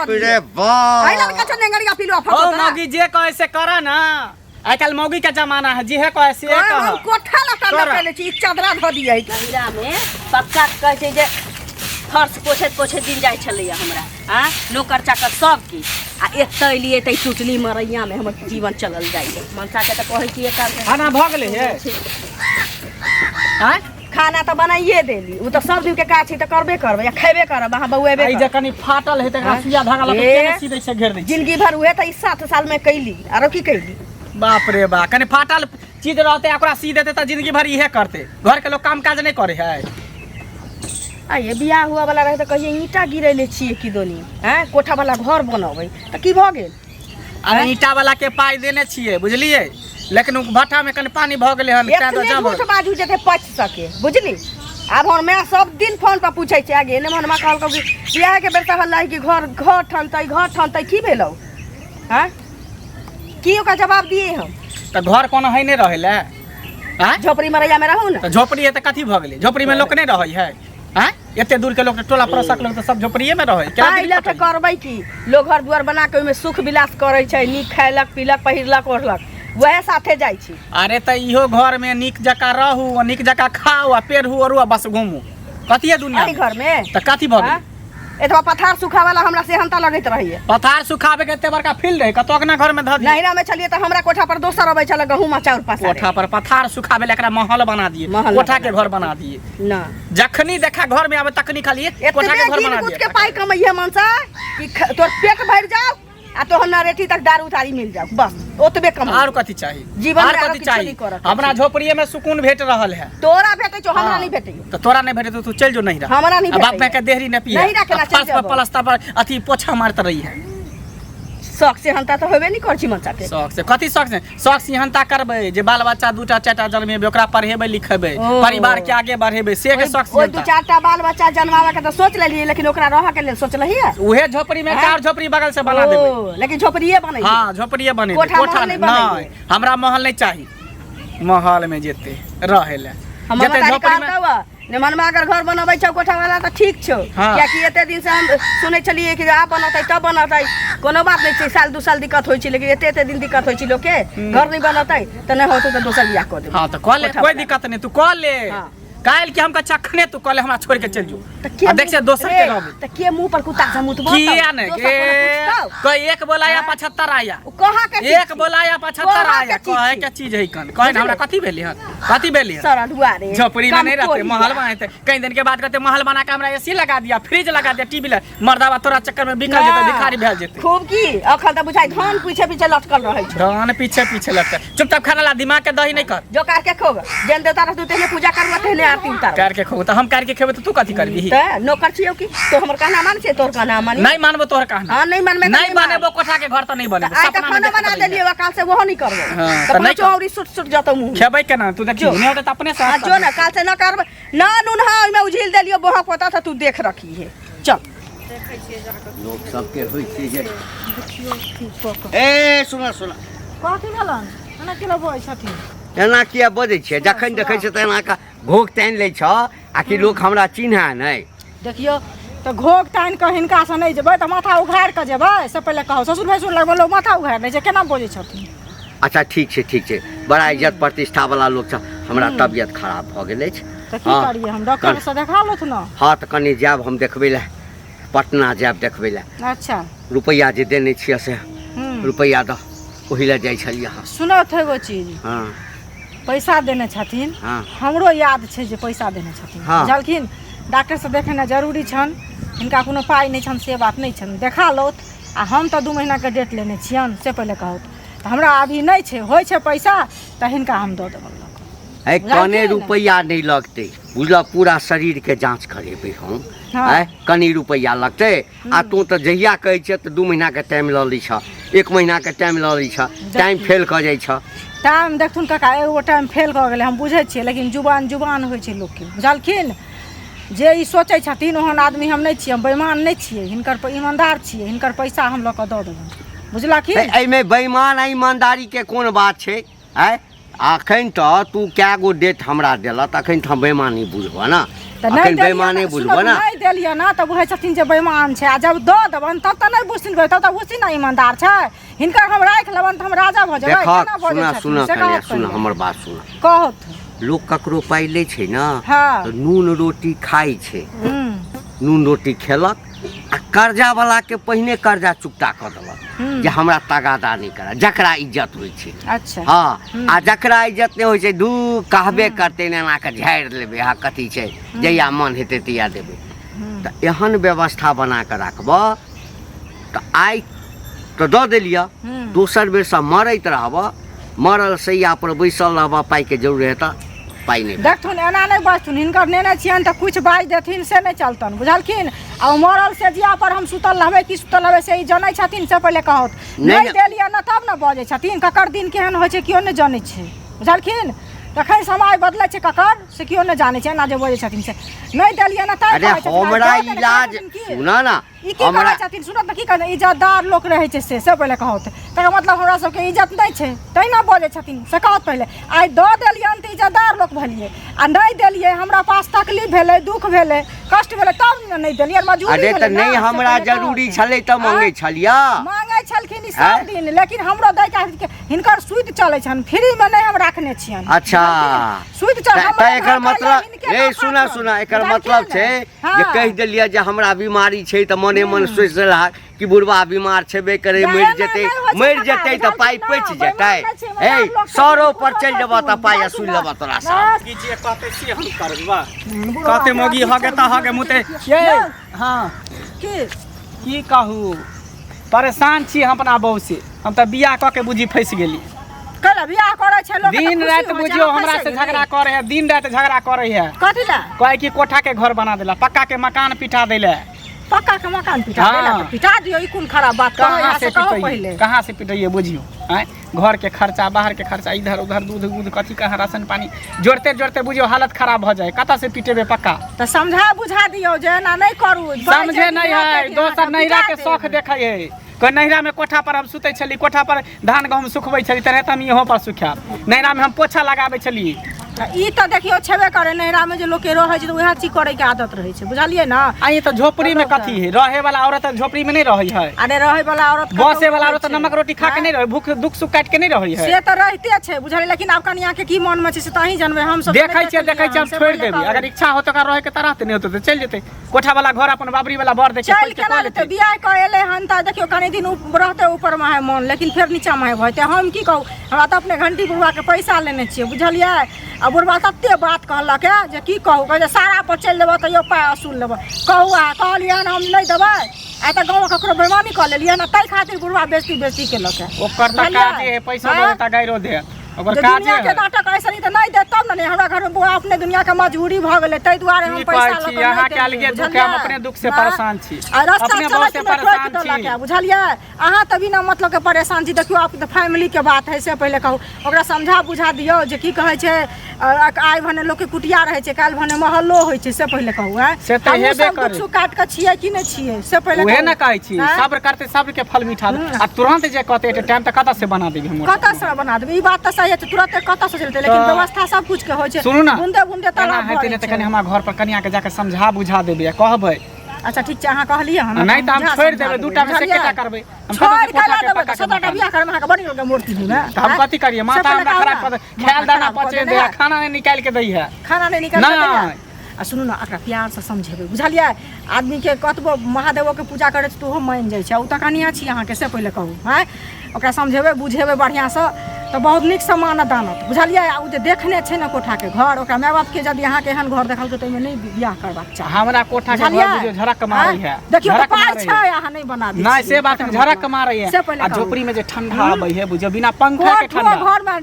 दऽ रे दिए बाप एहि लड़का छौ नेंगरिया पिलुआ ओ फसत ना मौगी जे कहे से कर ना आइ काल्हि मौगी के जमाना है जेहे कहे से हम कह कोठा लटा कर। लपेले छी ई चदरा धऽ दिए नहिरा में पक्का कहै छै जे फर्श पोछैत पोछैत दिन जाइ छलैया हमरा आ नौकर चाकर सब किछु आ एतऽ एलियै तऽ ई टुटली मरैयामे हमर जीवन चलल जाइए मनसाके तऽ कहै छियै एकर खाना भऽ गेलै हे आँय? खाना तऽ बनाइए देली ओ तऽ सब दिनके काज छै तऽ करबे करबै आ खेबे करब अहाँ बौएबे आ ई जे करब। कनि फाटल है तकरा आँय? सुइया धागा लऽ ए। के केना सी दै छै घेर दै छै जिंदगी भर उहे तऽ ई 7 सालमे कैली आरो की कैली बाप रे बा कनि फाटल चीज रहतै आ ओकरा सी देतै तऽ जिंदगी भर इहे करतै घर के लोग काम काज नहि करे है आ ये बियाह हुआ वाला रहे तऽ कहिए ईंटा गिरैले छियै की दोनी हैं कोठा वाला घर बनबै तऽ की भऽ गेल अरे ईंटा वाला के पाइ देने छियै बुझलियै लेकिन ओ भट्ठा में कनि पानी भऽ गेलै हन तें एतने जाम झूठ बाजू जते पच सके बुझली आब हमर माय सब दिन फोन पर पूछै छै आगे ने हमर माँ कहलकौ कि बियाह के बेर तऽ हल्ला कि घर घर ठनतै घर ठनतै की भेलौ हैं की ओकरा जवाब दिए हम तऽ घर कोनो है नहि रहै लए आँय झोपड़ी मरैया में रहू ने तऽ झोपड़ी है तऽ कथी भऽ गेलै झोपड़ी में लोक नहि रहै है आँय एते दूर के लोक टोला पड़ोसक लोक तऽ सब झोपड़िए में रहै केना पाइ दिन लऽ के कटै? करबै की लोग घर दुआर बना के ओहिमे सुख विलास करै छै नीक खैलक पीलक पहिरलक ओढ़लक वएह साथे जाइ छी अरे तऽ इहो घर में नीक जकाँ रहू आ नीक जकाँ खाउ आ पेरहू ओढ़ू आ बस घूमू कथी है दुनिया एहि में? घर में तऽ कथी भऽ गेलै आँ? एतबा पथार सुखावला हमरा सेहनता लगैत रहैया पथार सुखाबे के एते बड़का फील्ड है कतौ अपना घर में धऽ दियै नहिरा में छलियै तऽ हमरा कोठा पर दोसर अबै छलै गहूम आ चाउर पसारे कोठा पर पथार सुखाबे ला एकरा महल बना दिए महल कोठा बना के घर बना दिए ना जखनी देखा घर में आवे तखनी खाली कोठा एतबे के घर गिन बना गुथ दिए के पाइ कमैहे मनसा कि तोर पेट भरि जाओ आ तोहर नरेटी तक दारू तारी मिल जाओ बस ओतबे कमा आर कथी चाही जीवन में आर आरो कथी किछो चाही नहि करऽ के हमरा झोपड़िए में सुकून भेट रहल है तोरा भेटै छौ हमरा हाँ। नहि भेटै तो तोरा नहीं भेटे तो तू चल जो नहीं रहा हमरा नहीं आ बाप भेटैया। माय के देहरी न पिए नहीं रखे ना, आ चलि फर्श पर जेबो। पलस्तर पर अथी पोछा मारत रही है शौक से हंता तऽ होबे नहि करै छी मनसा के शौक से कथी शौक से शौक सिहनता करबै जे बाल बच्चा दूटा चारिटा जन्मेबै ओकरा पढ़ेबै लिखेबै ओ। परिवार के आगे बढ़ेबै से के शौक ओहि दू सिहनता चारि टा बाल बच्चा जन्माबऽ के तऽ सोच लेलियै लेकिन ओकरा रहऽ के लेल सोचलही है उहे झोपड़ी में चार झोपड़ी बगल से बना देबै ओ, लेकिन झोपड़िए बनै छै। हाँ झोपड़िए बनेबै कोठा कोठा महल नहि नहि बनेबै। हमरा महल नहि चाही महल में जेतै रहै लए हमर जेतै महतारी झोपड़ी में कहतौ ने मनमे अगर घर बनबै छौ कोठा वाला तऽ ठीक छौ हाँ। कियाकि एते दिन से हम सुनै छलियै कि आब बनतै तब बनतै कोनो बात नहि छै साल दू साल दिक्कत होइ छै लेकिन एते एते दिन दिक्कत होइ छै लोकके घर नहि बनतै तऽ नहि होतै तऽ दोसर बियाह कऽ देबै हाँ तऽ कऽ ले कोठा कोई वाला। दिक्कत नहीं तू कऽ ले हाँ। काल्हि के हमका चखने तू कऽ ले हमरा छोड़ के चल जो तऽ के आ देख से दोसर के रे, रहबै तऽ के मुंह पर कुत्ता से मुतबो किया नहीं ए, कोई एक बोलाया 75 आया ओ कहाँ के चीज एक छी? बोलाया 75 कहाँ आया के चीज कहे छी? के चीज है कन कहे हमरा कथी भेली हन कथी भेली हन सरधुआ रे झोपड़ी में नहीं रहते कमकोरिया। महल बनाते कई दिन के बाद कहते महल बना के हमरा एसी लगा दिया फ्रिज लगा दिया टीवी लगा मर्दावा तोरा चक्कर में बिकल जेते ना। भिखारी भेल जेते खूब की अखन तऽ बुझाइ धान पीछे पीछे लटकल रहै छौ धान पीछे पीछे लगता चुपचाप खाना ला दिमाग के दही नहीं कर जो कार के खोग जेन देवता रहतौ तेहने पूजा करबो तेहने आरती उतारबो कार के खेबो तो हम कार के खेबो तो तू कथी करबी तऽ नौकर छियौ की तो हमर कहना मान छै तोहर कहना मानी नहीं मानबो तोहर कहना हाँ नहीं मानबे तऽ नहीं मान। बनेबो कोठा के घर तो नहीं बनेबो तऽ आइ तऽ सपना में खाना देखत बना रहिहे। देलियै काल से ओहो नहीं करबो हाँ, तऽ तऽ नहि पाँचो औरी सुट सुट जतौ मुँह में। खेबै केना तू देखी जो। नहीं होतै तऽ अपने से आ जो ना काल से न करबै ना नून हाँ ओहिमे उझिल देलियौ बोहक पोता तऽ तू देख रखी है चल लोक सबके होइ छै जे ए सुन सुन कथी भेलन एना केना बजै छथिन एना किया बजै छियै जखन देखै छियै तऽ एना कऽ घोघ तानि लै छह आ कि लोक हमरा चिन्है नहि देखियौ तऽ घोघ तानि कऽ हिनकासँ नहि जेबै तऽ माथा उघारि कऽ जेबै से पहिले कहू ससुर भैंसुर लगमे लोक माथा उघारि लै छै केना बजै छथिन अच्छा ठीक छै ठीक छै बड़ा इज्जत प्रतिष्ठा वाला लोक छै हमरा तबियत खराब भऽ गेल अछि तऽ की हँ, करियै हम डॉक्टरसँ देखा लथु ने हँ तऽ कनि जायब हम देखबै लए पटना जायब देखबै लए अच्छा रुपैआ जे देने छियै से रुपैआ दऽ ओहि लए जाइ छलियै हँ सुनत एगो चीज हँ पैसा देने छथिन हँ हमरो याद छै जे पैसा देने छथिन हँ। बुझलखिन डॉक्टरसँ देखेनाइ जरूरी छनि हिनका कोनो पाइ नहि छनि से बात नहि छनि देखा लौथ आ हम तऽ 2 महीनाके डेट लेने छियनि से पहिले कहू तऽ हमरा अभी नहि छै होइ छै पैसा तऽ हिनका हम दऽ देबनि लऽ कऽ। है कने बुझलखिन? रुपैआ नहि लगतै बुझलऽ पूरा शरीरके जाँच करेबै हम हँ। आँय कनि रुपैआ लगतै आ तू तऽ जहिया कहै छियै तऽ 2 महीनाके टाइम लऽ लै छह 1 महीनाके टाइम लऽ लै छह टाइम फेल कऽ जाइ छह टाइम देखथुन काका एगो टाइम फेल कऽ गेलै हम बुझै छियै लेकिन जुबान जुबान होइ छै लोकके बुझलखिन जे ई सोचै छथिन ओहन आदमी हम नहि छियै हम बेईमान नहि छियै हिनकर ईमानदार छियै हिनकर पैसा हम लऽ कऽ दऽ देबनि बुझलखिन एहिमे बेईमान आ ईमानदारीके कोन बात छै आँय अखन तऽ तू कए गो डेट हमरा देलह तऽ अखन तऽ हम बेमानी बुझबह ने। तऽ नहि अखन देलियै बेमाने ने, बुझबह सुनू, ने। नहि देलियै ने तऽ बुझै छथिन जे बेईमान छै, आ जब दऽ देबनि तब तऽ नहि बुझथिन, तब तऽ बुझथिन ने ईमानदार छै। हिनकर हम राखि लेबनि तऽ हम राजा भऽ जेबै। देखक केना बजै सुना छथिन सुना से कनिया कहत सुना पहिले। हमर बात सुना। कहत। लोक ककरो पाइ लै छै ने हँ। तऽ नून रोटी खाइ छै। हूँ। नून रोटी खेलक आ कर्जा वाला के पहिने कर्जा चुकता कऽ देलक जे हमरा तगादा नहि करा, जकरा इज्जत होइ छै। अच्छा। हँ, आ जकरा इज्जत नहि होइ छै, दू कहबे करतै ने, एना कऽ झाड़ि लेबै। हँ, कथी छै, जहिया मन हेतै तहिया देबै। तऽ एहन व्यवस्था बना कऽ राखबह तऽ आइ तऽ दऽ देलिअ, दोसर बेरसँ मरैत रहबह, मरल सैया पर बैसल रहबह, पाइके जरूर हेतऽ, पाइ नहि। देखथुन, एना नहि बजथुन। हिनकर नेने छियनि तऽ किछु बाजि देथिन से नहि चलतनि, बुझलखिन? आ ओ मरल से जिया पर हम सुतल रहबै कि सुतल रहबै से ई जनै छथिन से पहिले कहत। नहि। नहि देलियै ने तब ने बजै छथिन। ककर दिन केहन होइ छै केओ नहि जनै छै, बुझलखिन? कखन समय बदलै छै ककर से केओ नहि जानै छै। एना जे बजै छथिन से नहि देलियै ने तैँ अरे कहै छथिन। हमरा दऽ देने इलाज छथिन की? सुनऽ ने। ई की हमरा कहै छथिन? सुनत ने, की कहै इज्जतदार लोक रहै छै से पहिले कहत। तकर मतलब हमरा सबके इज्जत नहि छै तै ने बजै छथिन से कहत पहिले। आइ दऽ देलियनि तऽ इज्जतदार लोक भेलियै, आ नहि देलियै, हमरा पास तकलीफ भेलै, दुःख भेलै, कष्ट भेलै, तब ने नहि देलियै, मजबूरी अरे भेलै तऽ ने, नहि से हमरा पहिले कहत। जरूरी छलै तऽ मंगै छलियै। मांगै छलखिन ई आँय? सब दिन, लेकिन हमरो दै के हिनकर सूद चलै छनि, फ्रीमे नहि हम राखने छियनि। अच्छा। सूद चल तऽ तऽ एकर मतलब ए सुना सुना, एकर मतलब छै जे कहि देलियै जे हमरा बीमारी छै तऽ मने मन सोचि रहा कि बुढ़बा बीमार छेबे करे, मरि जेतै, मरि जेतै तऽ पाइ पचि जेतै। ए सरो पर चलि जेबह तऽ पाइ असूल लेबह तोरा सँ। की जे कहते से हम करबा। कहते मोगी हगे तऽ हगे मुते ये। हाँ, की कहू, परेशान छी हम अपना बहू से। हम तऽ बियाह कऽ के बुझी फँसि गेली। कल बियाह करै छै लोक दिन राति बुझियो हमरा से झगड़ा करे है, दिन राति झगड़ा करे है। कथी ला? कहे कि कोठा के घर बना देला, पक्का के मकान पिटा देला। पक्का के मकान पिटा हाँ। देला तऽ पिटा दियौ, ई कोन खराब बात कहै कहाँ यहाँ से से कहू पिटैये पहिले। कहाँ से पिटैये बुझियो? आँय, घर के खर्चा, बाहर के खर्चा, इधर उधर, दूध उध कथी कहाँ, राशन पानी जोड़ते जोड़ते बुझियो हालत खराब भऽ जाए। कतऽ से पिटेबे पक्का? तऽ समझा बुझा दियौ जे एना नहि करू। समझे नहीं है। दोसर नैहरा के शौख देखै है। कोई नैहरा में कोठा पर हम सुतै छली, कोठा पर धान गहूम सुखबै छली, तेनाहिते हम इहो पर सुखायब। नैहरा में हम पोछा लगाबै छली। ई तऽ देखियौ छेबे करे, नैहरा में जे लोक के रहै छै तऽ उएह चीज करे के आदत रहै छै, बुझलियै ने? आ ई तऽ झोपड़ी में कथी है? रहे वाला औरत तऽ झोपड़ी में नहीं रहै है। अरे रहै वाला औरत कतौ बसे वाला रहै औरत छै। नमक रोटी खा के नहीं रहे, भूख दुख सुख काटि के नहीं रहै है। से तऽ रहिते छै, बुझलियै? लेकिन आब कनिया के की मन में छै से तऽ अहीं जानबै, हम सब देखै छियै, देखै छियै, हम छोड़ि देबै। अगर इच्छा होत ओकरा रहे के तऽ रहतै, नहि होतै तऽ चलि जेतै कोठा वाला घर अपन बाबरी वाला बर देखे चलि केना जेतै? बियाह कऽ एलै हन तऽ देखियौ कनि दिन रहतै ऊपरमे है मन, लेकिन फेर नीचाँमे है भऽ जेतै। हम की कहू, हमरा तऽ अपने घंटी बुढ़बाके पैसा लेने छियै, बुझलियै? आ बुढ़बा तते बात कहलक हे जे की कहू, कहै छै सारा पर चलि देबऽ तैयो पाइ असूल लेबऽ। कहू अहाँ, कहलियै हन हम नहि देबै, आइ तऽ गाँवमे ककरो बेमानी कऽ लेलियै हन, ताहि खातिर बुढ़बा बेजती बेजती केलक हे। ओकर तऽ बुझलियै? काजे है, पैसा हँ? दऽ देता, गाइरो देत, ओकर जे काजे दुनिया के है। नाटक ऐसे नहीं तऽ नहि देत तब ने। नहि हमरा घर में बुआ अपने दुनिया के मजबूरी भऽ गेलै, ताहि दुआरे हम की पैसा कहै लऽ छी कऽ नहि अहाँके देलियै, अलगे दुख है, हम बुझलियै? अपने दुख से हँ? परेशान छी। आ रास्ता अपने चलैत बहुत से मे टोकि परेशान देलक छी। है, बुझलियै? अहाँ तऽ बिना मतलब के परेशान छी। देखियौ, आप तऽ फैमिली के बात है, से पहिले कहू। ओकरा समझा बुझा दियौ जे की कहै छै, आइ भने लोक के कुटिया रहै छै, काल्हि भने महलो होइ छै, से पहिले कहू। आँय, से तऽ हमहूँ हेबे सब दुख करै। सुख काटि कऽ छियै कि नहि छियै से पहिले उहे कहू। ने कहै छी। आँय? सब्र करते सब्र के फल मीठा। आ तुरंत जे कहते एटे टाइम तऽ कतऽ से बना देबी हम? कतऽ से बना देबै? ई बात तऽ सही छै, तुरंते कतऽ से चलतै, लेकिन तऽ व्यवस्था सब कुछ के होइ छै। सुनू ने, बूंदे बूंदे एना तालाब हेतै भरै ने तऽ छै। कनि हमरा घर पर कनिया के जाके समझा बुझा देबै आ कहबै। अच्छा ठीक छै, अहाँ कहलियै हन। नहि तऽ हम बुझा छोड़ि समझा देबै, दूटा मे से बुझलियै? एकेटा करबै। हम छोड़ि कतऽ से के कोठा ला के देबै पक्का के 17टा मकान। बियाह करबै अहाँके बड़ी लोकके मूर्ति मे। तऽ हम कथी करियै? माथा हमरा खराब कऽ दे, खायल दाना पचे दे, आ खाना नहि निकालि के दै है। खाना नहि निकालि नहि। के दैया। आ सुनू ने, एकरा प्यारसँ समझेबै, बुझलियै? आदमीके कतबो महादेवोके पूजा करै छै तऽ ओहो मानि जाइ छै। आ ओ तऽ कनिया छी अहाँके, से पहिले कहू। आँय, ओकरा समझेबै बुझेबै बढ़िआँसँ तऽ बहुत नीकसँ मानत दानत, बुझलियै? आ ओ जे देखने छै ने कोठाके घर, ओकरा माय बापके यदि अहाँके एहन घर देखलकै तऽ ओहिमे नहि बियाह करबाक चाही। हमरा कोठा के घर बुझलियै? बुझियौ झड़क मारै है। देखियौ तऽ झड़क पाइ मारै छै है। अहाँ नहि बना दै नहि छियै। से बात नहि, झड़क मारै है। से पहिले आ कहू। झोपड़ी में जे ठंडा आबै है बुझियौ बिना पंखा के कोठो ठंडा। घरमे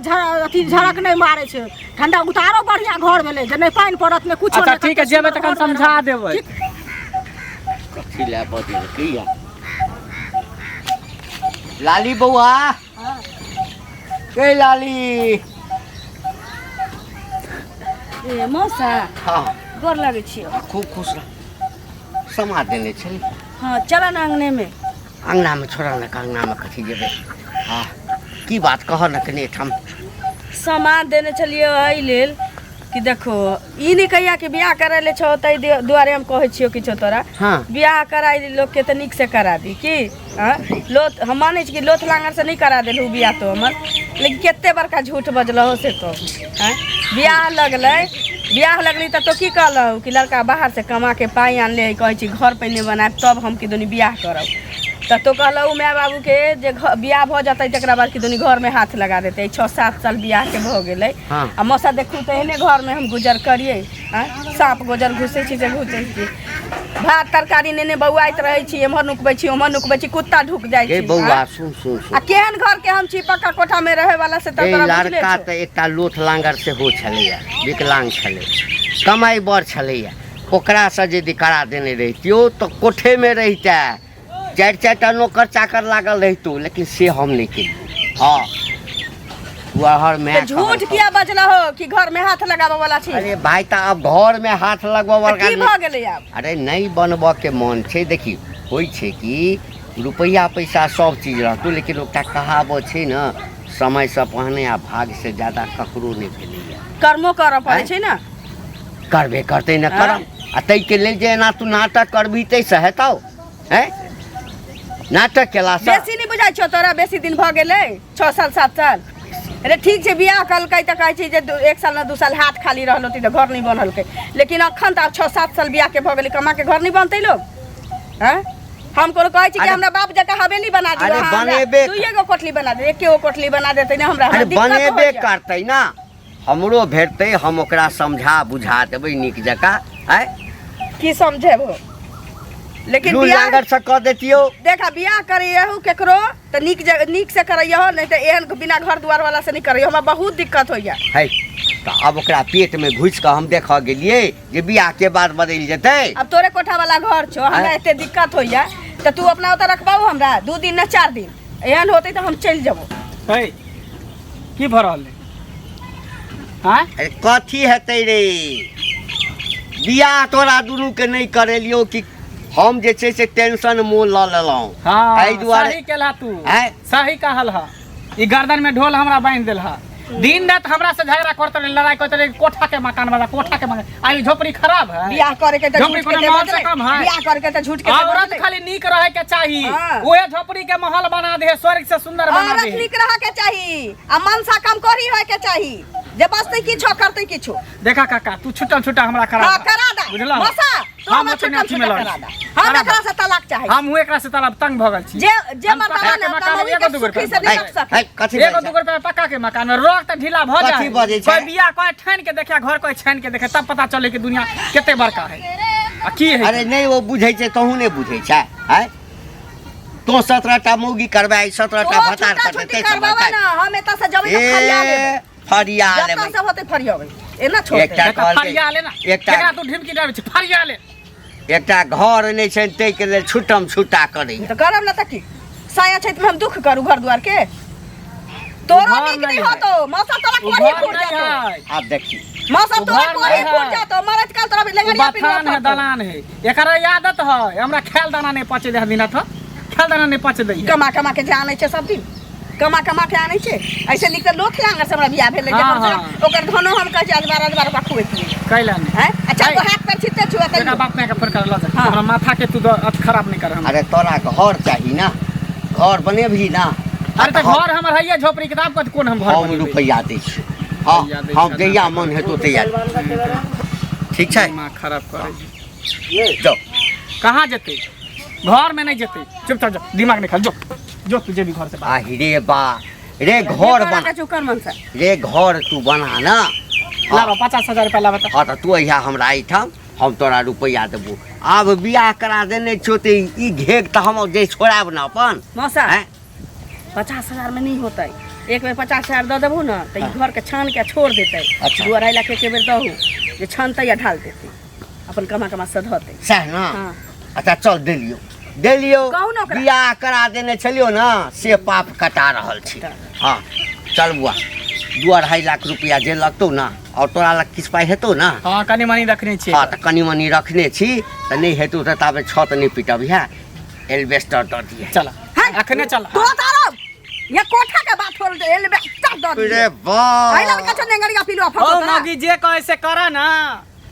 अथी झड़क नहि मारै छै ठंडा, उतारो बढ़िआँ घर भेलै जे नहि पानि पड़त नहि कुछो। अच्छा नहि, ठीक है, कते जेबै सुन्दर तखन घर भेलै। समझा देबै। ठीक। कथी लए बजेलकै या लाली बौआ के लाली? ए मौसा। हाँ। गोर लगै छियौ। खूब खुश रह। समा देने छली। हाँ चल न अंगने में। अंगना में छोड़ा ने, अंगना में कथी जेबै? हाँ, की बात कह न कनि एहिठाम। सामान देने छलियै एहि लेल कि देखो ई नहि कहिया कि बियाह करै ले छौ ताहि दुआरे हम कहै छियौ किछो तोरा। हाँ। बियाह कराइ लोकके तऽ नीकसँ करा दी की। आँय लोथ हम मानै छी कि लोथ लाँगरसँ नहि करा देलहु बियाह तो हमर, लेकिन कते बड़का झूठ बजलहो से कहू। आँय बियाह लगलै, बियाह लगली तऽ तो की कहलहु कि लड़का बाहरसँ कमाके पाइ आनले है, कहै छी घर पहिने बनायब तब हम किदनी बियाह करब। तऽ तो कहलहु माय बाबूके जे बियाह भऽ जेतै तकरा बाद किदनी घरमे हाथ लगा देतै। 6-7 साल बियाहके भऽ गेलै। हाँ। आ मौसा देखू तऽ एहने घरमे हम गुजर करियै। आँय साँप गुजर घुसै छी से घुसै छी, भात तरकारी नेने बौआइत रहै छी, एम्हर नुकबै छी ओम्हर नुकबै छी, कुत्ता ढुक जाइ गे छी। बौआ आँय? सुन सुन आ सुन केहन घर के हम छी पक्का कोठा में रहे वाला से तऽ ए तोरा बुझले लड़का छौ। तऽ एकटा लोथ लांगर सेहो छलैया, विकलांग छलै, कमाइ बड़ छलैया, ओकरासँ यदि करा देने रहितियौ तऽ कोठेमे रहितै, चारि चारि टा नौकर चाकर लागल रहितौ, लेकिन से हम नहि केलियै। हँ तू हर तऽ माय झूठ किया बजला हो कि घर में हाथ लगाबऽ वाला छी? अरे भाई तऽ आब घर में हाथ लगबऽ तऽ वाला की भऽ गेलै आब? अरे नहि बनबऽ के मन छै। देखी होइ छै कि रुपैआ पैसा सब चीज रहतौ, लेकिन ओकरा कहावत छै ने, समयसँ पहिने आ भाग्यसँ ज्यादा ककरो नहि भेलैया। कर्मो करऽ पड़ै आँय? छै ने। करबे करतै ने आँय? करम, आ ताहिके लेल जे एना तू नाटक करबही ताहिसँ हेतौ? हैं नाटक केलासँ बेसी नहि बुझाइ छौ तोरा? बेसी दिन भऽ गेलै 6 साल 7 साल। अरे ठीक छै बियाह कलकै तऽ कहै छै जे 1 साल ने 2 साल हाथ खाली रहल होतै तऽ घर नहि बनलकै, लेकिन अखन तऽ आब 6-7 साल बियाह के भऽ गेलै, कमा के घर नहि बनतै लोग? हैं हम कोनो कहै छी कि अरे- हमरा बाप जकाँ हवेली बना दियौ, अरे अहाँ हमरा बनेबे दुइए गो कोठली बना दे, एके गो कोठली बना देतै ने हमरा, हमरा अरे दिक्कत बनेबे होइया। करतै ना, हमरो भेटतै, हम ओकरा समझा बुझा देबै नीक जकाँ। आँय की समझेबो? लेकिन लू बियाह लांगर से कऽ देतियौ। देखा बियाह करैयहु केकरो तऽ नीक नीक से करैयहो, नहीं तऽ एहन बिना घर दुआर वाला से नहीं करैयहो, हमरा बहुत दिक्कत होइया। है तऽ आब ओकरा पेट में घुसि कऽ हम देखऽ गेलियै जे बियाह के बाद बदलि जेतै। अब तोरे कोठा वाला घर छौ, हमरा आँय? एते दिक्कत होइया तऽ तू अपना ओतऽ रखबाउ हमरा 2 दिन न 4 दिन, एहन होतै तऽ हम चलि जेबो। है की भऽ रहल है? आँय? अरे कथी हेतै रे, बियाह तोरा दुनू के नहि करेलियौ कि हम जे छै से टेंशन मोल लऽ लेलहुँ। हाँ, एहि दुआरे सही केलहा तू। आँय? सही कहल हा। ई गर्दन में ढोल हमरा बांधि देल हा। दिन रात हमरा से झगड़ा करते रहे, लड़ाई करते रहे, कोठा के मकान वाला, कोठा के मकान। आई झोपड़ी खराब है। बियाह करे के तऽ झोपड़ी झूठ के कोनो ते महल से बजलै। कम है। बियाह करे के तऽ झूठ के ते औरत बजलै। खाली नीक रहे के चाही। हाँ। ओहे झोपड़ी के महल बना दे, स्वर्ग से सुंदर बना औरत दे। नीक रह के चाही आ मनसा कम करी होय के चाही, जे बसतै किछो करतै किछो। देखा काका तू छुटल छुटा हमरा करा हाँ दा। करा दा। बुझला? मौसा तू हम हमरा ओते छुटल अथी में छुटा लड़ै करा छी। दा, हम करा एकरा दा। से तलाक चाहै छी। हम हूँ एकरा से तलाक तंग भऽ गेल छी। जे जे हम मर्दाना पक्का के ने मकान कमौनी एगो के दूगो सुखी से रुपया। नहीं रख सकै। है, कथी एगो बजै छै? दूगो रुपया पक्का के मकान में रोक तऽ ढीला भऽ कथी जाए। बजै छै? कोई बियाह कोई ठानि के देखे, घर कोई छानि के देखे, तब पता चले कि दुनिया कते बड़का है आ की है। अरे नहीं वो बुझै छै, तहू नहि बुझै छै। आँय तो 17 टा मौगी करबै, 17 टा तो भतार छुट्टा करतै, छुट्टी ताहि से करबाबा बचतै। ना, हम एतऽ से जेबै तऽ फरिया ए लेबै। फरिया जतऽ लेबै। से होतै फरियाबै, एना छोड़तै। एकटा देखा, कहलकै- फरिया ले ना। एकटा- एकरा तू ढिमकी डालै छी, फरिया ले। एकटा घर नहि छनि ताहिके लेल छुटम छुटा करै। तऽ करब ना तऽ की साया छै तऽ हम दुख करू घर दुआर के? तोरो घर नीक नहि नहीं है। होतो मौसा, तोरा उ कोढ़ी घर फूट नहीं जातो। है। आब देखी मौसा उ तोरा घर कोढ़ी नहीं फूट है। जातो, मरत काल तोरा उ लेंगड़िया पिन्हबा बथान है, पड़तौ। दलान है। एकर आदत है, हमरा खेल दाना नहीं पचे दे दिन था, खेल दाना नहीं पचे दे। कमा कमा के जे आनै छै सब दिन, कमा कमा के आनै छै। ऐसे नीक तऽ लोथ लांगर से हमरा बियाह भेलै जे हाँ, कम से कम हाँ। ओकर धनो हम कहै छै अजबार अजबार ओकरा खुएतियै। कैला नहीं। हैं? अच्छा है। तो हाथ पर छिते छुआ बेटा तैयो। बाप माय के फोन कर ल जा। हाँ। हमरा माथा के तू अत खराब नहीं कर हमरा। अरे तोरा घर चाही ना, घर बनेबही ना। अरे तऽ घर हमर हैये झोपड़ी के, तब कथी कोन हम घर हम बनेबै? रुपैआ दै छी। हँ रुपैआ दै हम छी, जहिया मन हेतौ तहिया। ठीक छै दिमाग खराब करै छै। जाउ। कहाँ जेतै? घर में नहीं जेतै। चुपचाप जो, दिमाग नहीं खा, जो जो तू जेबी घर से बाहर। आहि रे बा रे, घर बना चुकर मन से रे, घर तू बना ना। लाबा 50,000 रुपया लाबा तऽ। हँ तऽ तू अहिया हमरा एहिठाम, हम तोरा रुपैआ देबो। आब बियाह करा देने छियौ तऽ ई घेघ तऽ हम जे छोड़ायब ने अपन। मौसा आँय? 50,000 में नहीं होतै, एक बेर 50,000 दऽ देबहु ने तऽ ई घर के छान के छोड़ देतै। अच्छा। 2-2.5 लाख एक बेर दहु जे छानतै या ढाल देतै, अपन कमा कमा सधतै। सएह ने। हाँ। अच्छा चल देलियौ देलियौ। कहू ने ओकरा। बियाह करा देने छलियौ ने से पाप कटा रहल छी। हाँ चल बुआ, 2-2.5 लाख रुपया जे लगतौ ना, और तोरा लग किछु पाइ हेतौ ना? हाँ कनी मनी रखने छियै। हाँ तऽ कनी मनी रखने छी तऽ नहि हेतौ तऽ ताबे छत नहि पिटब, है एल्बेस्टर दऽ दिहे। चल अखने चल। तो तारब ये कोठा के बात होल एलबे चल दऽ रे दिए वाह एहि लड़का छै नेंगरिया पिलुआ ओ फसत मौगी जे कहे से कर ना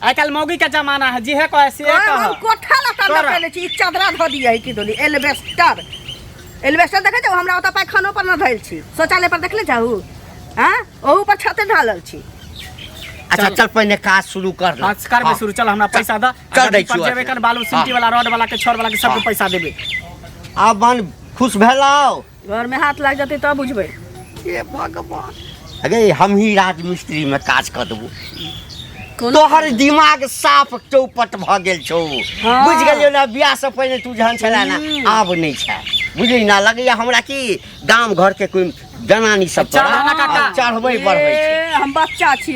आइ काल्हि मौगी के जमाना है जेहे कहे से हम कह कोठा लता कर। केले छी ई चदरा धऽ दिए की दोली एलबेस्टर एलबेस्टर देखे जाउ हमरा ओतऽ पैखानो पर न धैल छी शौचालय पर देखले जाउ हाँ ओहू पर छते ढालल छी अच्छा चल पहिने काज शुरू कर ले हाँ करबे शुरू चल हमरा पैसा दऽ चल दै पर छियौ जेबे अखने। कर बालू सिमटी हाँ। वाला रॉड वाला के छड़ वाला के सबके हाँ। पैसा देबे आब मन खुश भेलौ घर में हाथ लागि जेतै तब बुझबै हे भगवान अरे हम ही राजमिस्त्री में काज कऽ देबो तोहर दिमाग साफ चौपट भऽ गेल छौ हाँ। बुझि गेलियौ ने बियाह से पहिने तू जहन छला ने आब नहि छै बुझली ना लगैया हमरा कि गाम घर के कोई जनानी सब चल ना काका। चढ़बै बढ़बै छै ए, हम बच्चा छी।